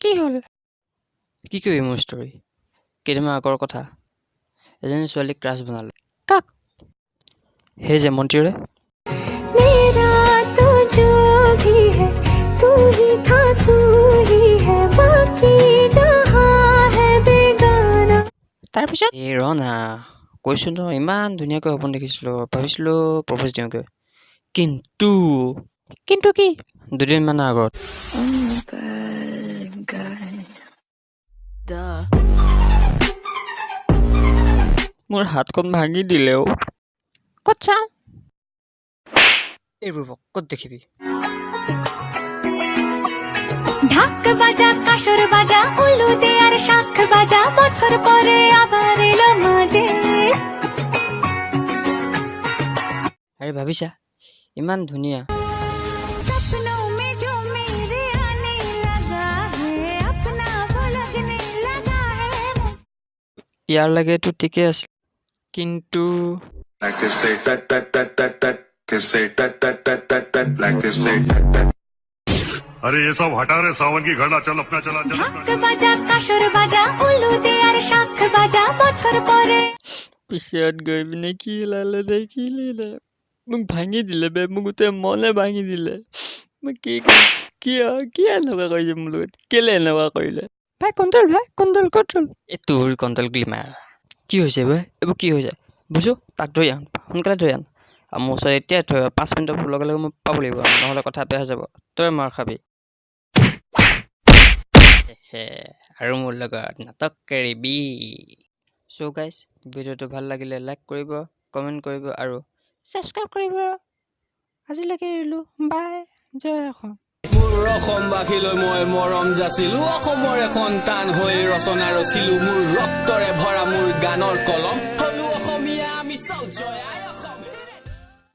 কি হ'ল? কি কবি মোৰ ষ্টৰী। কেইদিনমান আগৰ কথা, এজনী ছোৱালীক ক্ৰাছ বনালোঁ। কাক? সেই যে মন্ত্ৰীৰে। मेरा तो जो भी है, तू ही था, तू ही है, बाकी जहां है बेगाना। তাৰপিছত? এই ৰ না, কৈছোঁ ন, ইমান ধুনীয়াকৈ সপোন দেখিছিলোঁ, ভাবিছিলোঁ প্ৰপ'জ দিওঁগৈ। কিন্তু কিন্তু কি, দুদিনমানৰ আগত I'm the bad guy. Duh. মোৰ হাতখন ভাঙি দিলে অ'। ক'ত চাওঁ এই বুৰ্বক, ক'ত দেখিবি? ঢাক বাজা, কাসৰ বাজা, উলু দে আৰ শাঁখ বাজা, বছৰ পৰে আবাৰ এলো মাঝে। আৰে ভাবিছা, ইমান ধুনীয়া। सपनों में जो मेरे आने लगा है, अपना वो लगने लगा है। ইয়াৰ লাগেতো ঠিকেই আছিল, কিন্তু Like they say that that that that that they say that that that that that like they say that that। अरे, ये सब हटा रे, सावन की घड़ा, चल अपना चला चल। ঢাক বাজা, কাসর বাজা, উলু দে আর শাঁখ বাজা, বছর পরে পিছত গৈ পিনে কি ওলালে দেখিলি দে, মোক ভাঙি দিলে বে, মোক গোটেই মনে ভাঙি দিলে। মই কি কৰিম? কিয় কিয় এনেকুৱা কৰিছে মোৰ লগত? কেলে এনেকুৱা কৰিলে? ভাই কণ্ট্ৰল, ভাই কণ্ট্ৰল, কণ্ট্ৰল। এই তোৰ কণ্ট্ৰল গ্লিমাৰ। কি হৈছে বে এইবোৰ? কি হৈছে বুজো? তাক ধৰি আন, সোনকালে ধৰি আন আৰু মোৰ ওচৰত এতিয়াই থৈ। 5 মিনিটৰ লগে লগে মই পাব লাগিব, নহ'লে কথা বেয়া হৈ যাব, তই মাৰ খাবি। হে, আৰু মোৰ লগত নাটক কৰিবি? চ' গাইজ, ভিডিঅ'টো ভাল লাগিলে লাইক কৰিব, কমেণ্ট কৰিব আৰু ছাবস্ক্ৰাইব কৰিব। আজিলৈকে এৰিলোঁ, বাই, জয় অসম। মোৰ অসমবাসীলৈ মই মৰম যাচিলো। অসমৰে সন্তান হৈ ৰচনা ৰচিলো। মোৰ ৰক্তৰে ভৰা মোৰ গানৰ